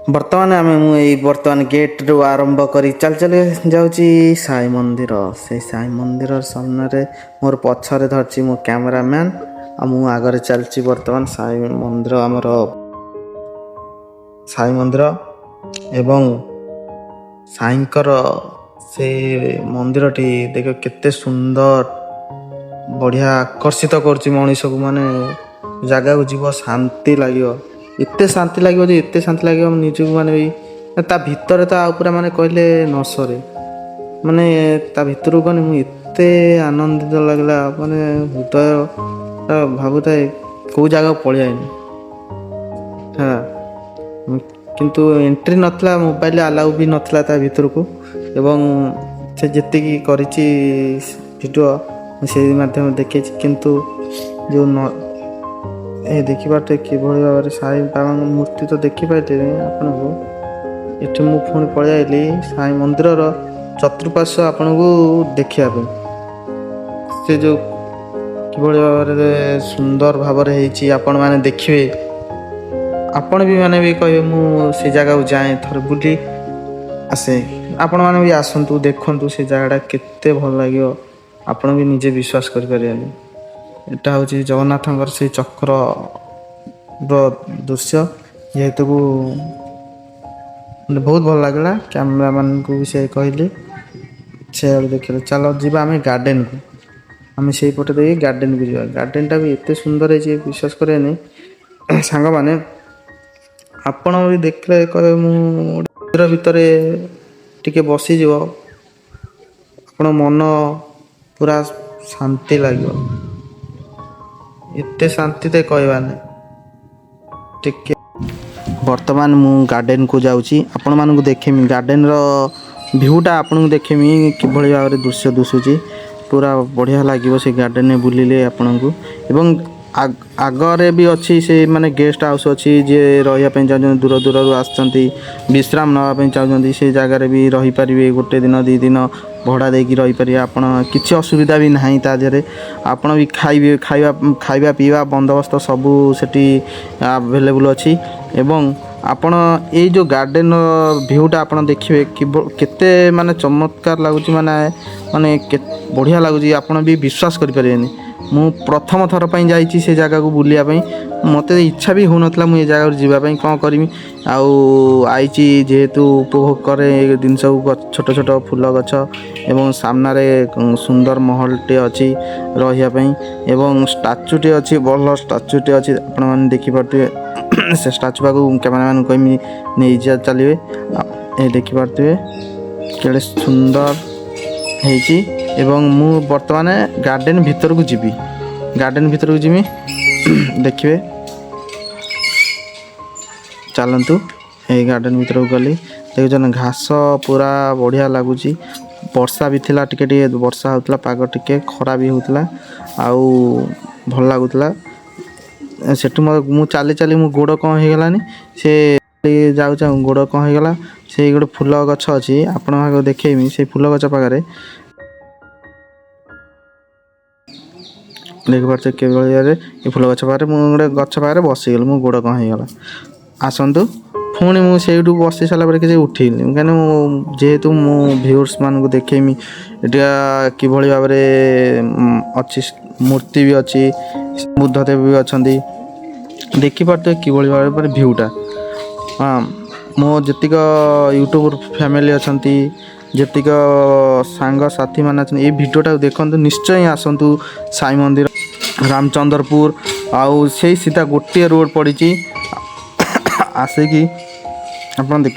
ବର୍ତ୍ତମାନ ଆମେ ମୁଁ ଏଇ ବର୍ତ୍ତମାନ ଗେଟ୍ରୁ ଆରମ୍ଭ କରି ଚାଲି ଚାଲି ଯାଉଛି ସାଇ ମନ୍ଦିର। ସେଇ ସାଇ ମନ୍ଦିର ସାମ୍ନାରେ ମୋର ପଛରେ ଧରିଛି ମୋ କ୍ୟାମେରାମ୍ୟାନ୍, ଆଉ ମୁଁ ଆଗରେ ଚାଲିଛି। ବର୍ତ୍ତମାନ ସାଇ ମନ୍ଦିର, ଆମର ସାଇ ମନ୍ଦିର ଏବଂ ସାଇଙ୍କର ସେ ମନ୍ଦିରଟି ଦେଖ, କେତେ ସୁନ୍ଦର, ବଢ଼ିଆ ଆକର୍ଷିତ କରୁଛି ମଣିଷକୁ। ମାନେ ଜାଗାକୁ ଯିବ, ଶାନ୍ତି ଲାଗିବ, ଏତେ ଶାନ୍ତି ଲାଗିବ ଯେ ଏତେ ଶାନ୍ତି ଲାଗିବ ନିଜକୁ। ମାନେ ବି ତା ଭିତରେ ତ ଆଉ ପୁରା ମାନେ କହିଲେ ନ ସରେ। ମାନେ ତା ଭିତରକୁ ଗଲେ ମୁଁ ଏତେ ଆନନ୍ଦିତ ଲାଗିଲା, ମାନେ ହୃଦୟ ଭାବୁଥାଏ କେଉଁ ଜାଗାକୁ ପଳେଇ ଆଇନି। ହଁ, କିନ୍ତୁ ଏଣ୍ଟ୍ରି ନଥିଲା, ମୋବାଇଲ ଆଲାଉ ବି ନଥିଲା ତା ଭିତରକୁ। ଏବଂ ସେ ଯେତିକି କରିଛି ଭିଡ଼ିଓ, ମୁଁ ସେଇ ମାଧ୍ୟମରେ ଦେଖେଇଛି। କିନ୍ତୁ ଯେଉଁ ନ ଏ ଦେଖିପାରୁଥିବେ କିଭଳି ଭାବରେ ସାଇ ବାବାଙ୍କ ମୂର୍ତ୍ତି ତ ଦେଖିପାରିଲେନି ଆପଣଙ୍କୁ। ଏଠି ମୁଁ ପୁଣି ପଳେଇ ଆଇଲି ସାଇ ମନ୍ଦିରର ଚତୁଃପାର୍ଶ୍ୱ ଆପଣଙ୍କୁ ଦେଖିବା ପାଇଁ। ସେ ଯେଉଁ କିଭଳି ଭାବରେ ସୁନ୍ଦର ଭାବରେ ହେଇଛି, ଆପଣମାନେ ଦେଖିବେ, ଆପଣ ବି ମାନେ ବି କହିବେ, ମୁଁ ସେ ଜାଗାକୁ ଯାଏ, ଥରେ ବୁଲି ଆସେ। ଆପଣମାନେ ବି ଆସନ୍ତୁ, ଦେଖନ୍ତୁ ସେ ଜାଗାଟା କେତେ ଭଲ ଲାଗିବ, ଆପଣ ବି ନିଜେ ବିଶ୍ୱାସ କରିପାରିବେନି। ଏଇଟା ହେଉଛି ଜଗନ୍ନାଥଙ୍କର ସେଇ ଚକ୍ରର ଦୃଶ୍ୟ। ଯେହେତୁକୁ ବହୁତ ଭଲ ଲାଗିଲା, କ୍ୟାମେରାମ୍ୟାନକୁ ବି ସେ କହିଲି, ସେଆଡ଼ୁ ଦେଖିଲେ। ଚାଲ ଯିବା ଆମେ ଗାର୍ଡ଼େନକୁ। ଆମେ ସେଇପଟେ ଦେଇକି ଗାର୍ଡ଼େନକୁ ଯିବା। ଗାର୍ଡ଼େନଟା ବି ଏତେ ସୁନ୍ଦର ହେଇଛି, ବିଶ୍ୱାସ କରିବେନି ସାଙ୍ଗମାନେ। ଆପଣ ବି ଦେଖିଲେ କହିବେ, ମୁଁ ମନ୍ଦିର ଭିତରେ ଟିକେ ବସିଯିବ, ଆପଣ ମନ ପୁରା ଶାନ୍ତି ଲାଗିବ। ଏତେ ଶାନ୍ତି ତ କହିବା ନାହିଁ ଟିକେ। ବର୍ତ୍ତମାନ ମୁଁ ଗାର୍ଡ଼େନକୁ ଯାଉଛି, ଆପଣମାନଙ୍କୁ ଦେଖେଇମି ଗାର୍ଡ଼େନର ଭିଉଟା। ଆପଣଙ୍କୁ ଦେଖେଇମି କିଭଳି ଭାବରେ ଦୃଶ୍ୟ ଦିଶୁଛି। ପୁରା ବଢ଼ିଆ ଲାଗିବ ସେ ଗାର୍ଡ଼େନରେ ବୁଲିଲେ ଆପଣଙ୍କୁ। ଏବଂ ଆଗରେ ବି ଅଛି ସେ ମାନେ ଗେଷ୍ଟ ହାଉସ୍ ଅଛି। ଯିଏ ରହିବା ପାଇଁ ଚାହୁଁଛନ୍ତି, ଦୂର ଦୂରରୁ ଆସିଛନ୍ତି, ବିଶ୍ରାମ ନେବା ପାଇଁ ଚାହୁଁଛନ୍ତି, ସେ ଜାଗାରେ ବି ରହିପାରିବେ। ଗୋଟେ ଦିନ, 2 ଦିନ ଭଡ଼ା ଦେଇକି ରହିପାରିବେ ଆପଣ, କିଛି ଅସୁବିଧା ବି ନାହିଁ ତା ଦେହରେ। ଆପଣ ବି ଖାଇବେ, ଖାଇବା ପିଇବା ବନ୍ଦୋବସ୍ତ ସବୁ ସେଠି ଆଭେଲେବୁଲ୍ ଅଛି। ଏବଂ ଆପଣ ଏଇ ଯେଉଁ ଗାର୍ଡ଼େନର ଭିଉଟା ଆପଣ ଦେଖିବେ କି କେତେ ମାନେ ଚମତ୍କାର ଲାଗୁଛି, ମାନେ ମାନେ ବଢ଼ିଆ ଲାଗୁଛି, ଆପଣ ବି ବିଶ୍ୱାସ କରିପାରିବେନି। ମୁଁ ପ୍ରଥମ ଥର ପାଇଁ ଯାଇଛି ସେ ଜାଗାକୁ ବୁଲିବା ପାଇଁ। ମୋତେ ଇଚ୍ଛା ବି ହେଉନଥିଲା ମୁଁ ଏ ଜାଗାକୁ ଯିବା ପାଇଁ। କ'ଣ କରିମି ଆଉ, ଆଇଛି ଯେହେତୁ ଉପଭୋଗ କରେ ଏ ଜିନିଷକୁ। ଛୋଟ ଛୋଟ ଫୁଲ ଗଛ ଏବଂ ସାମ୍ନାରେ ସୁନ୍ଦର ମହଲଟେ ଅଛି ରହିବା ପାଇଁ ଏବଂ ଷ୍ଟାଚୁଟେ ଅଛି, ଭଲ ଷ୍ଟାଚୁଟେ ଅଛି, ଆପଣମାନେ ଦେଖିପାରୁଥିବେ। ସେ ଷ୍ଟାଚୁ ପାଖକୁ କ୍ୟାମେରାମ୍ୟାନ୍ କହିମି ନେଇଯା ଚାଲିବେ। ଏ ଦେଖିପାରୁଥିବେ କେଡ଼େ ସୁନ୍ଦର ହେଇଛି। ଏବଂ ମୁଁ ବର୍ତ୍ତମାନ ଗାର୍ଡ଼େନ ଭିତରକୁ ଯିବି। ଗାର୍ଡ଼େନ ଭିତରକୁ ଯିବି, ଦେଖିବେ। ଚାଲନ୍ତୁ, ଏଇ ଗାର୍ଡ଼େନ ଭିତରକୁ ଗଲି। ଦେଖୁଛନ୍ତି, ଘାସ ପୁରା ବଢ଼ିଆ ଲାଗୁଛି। ବର୍ଷା ବି ଥିଲା, ଟିକେ ଟିକେ ବର୍ଷା ହେଉଥିଲା, ପାଗ ଟିକେ ଖରା ବି ହେଉଥିଲା ଆଉ ଭଲ ଲାଗୁଥିଲା। ସେଠୁ ମୁଁ ଚାଲି ଚାଲି ମୋ ଗୋଡ଼ କ'ଣ ହେଇଗଲାନି। ସେ ଯାଉ ଯାଉ ଗୋଡ଼ କ'ଣ ହେଇଗଲା। ସେଇ ଗୋଟେ ଫୁଲ ଗଛ ଅଛି, ଆପଣଙ୍କ ଦେଖେଇମି। ସେଇ ଫୁଲ ଗଛ ପାଖରେ ଦେଖିପାରୁଥିବେ କିଭଳି ଭାବରେ ଏ ଫୁଲ ଗଛ ପାଖରେ ମୁଁ ଗୋଟେ ଗଛ ପାଖରେ ବସିଗଲି, ମୋ ଗୋଡ଼ କ'ଣ ହେଇଗଲା। ଆସନ୍ତୁ, ପୁଣି ମୁଁ ସେଇଠୁ ବସି ସାରିଲା ପରେ କିଛି ଉଠିଲି, କାହିଁକିନା ମୁଁ ଯେହେତୁ ମୁଁ ଭିଉର୍ସ ମାନଙ୍କୁ ଦେଖେଇମି ଏଇଟା କିଭଳି ଭାବରେ ଅଛି। ମୂର୍ତ୍ତି ବି ଅଛି, ବୁଦ୍ଧଦେବ ବି ଅଛନ୍ତି। ଦେଖିପାରୁଥିବେ କିଭଳି ଭାବରେ ଭିଉଟା। ହଁ, ମୋ ଯେତିକ ୟୁଟ୍ୟୁବ୍ ଫ୍ୟାମିଲି ଅଛନ୍ତି, ଯେତିକ ସାଙ୍ଗସାଥିମାନେ ଅଛନ୍ତି, ଏଇ ଭିଡ଼ିଓଟାକୁ ଦେଖନ୍ତୁ, ନିଶ୍ଚୟ ଆସନ୍ତୁ ସାଇ ମନ୍ଦିର ରାମଚନ୍ଦ୍ରପୁର। ଆଉ ସେଇ ସିଧା ଗୋଟିଏ ରୋଡ଼ ପଡ଼ିଛି, ଆସିକି ଆପଣ ଦେଖ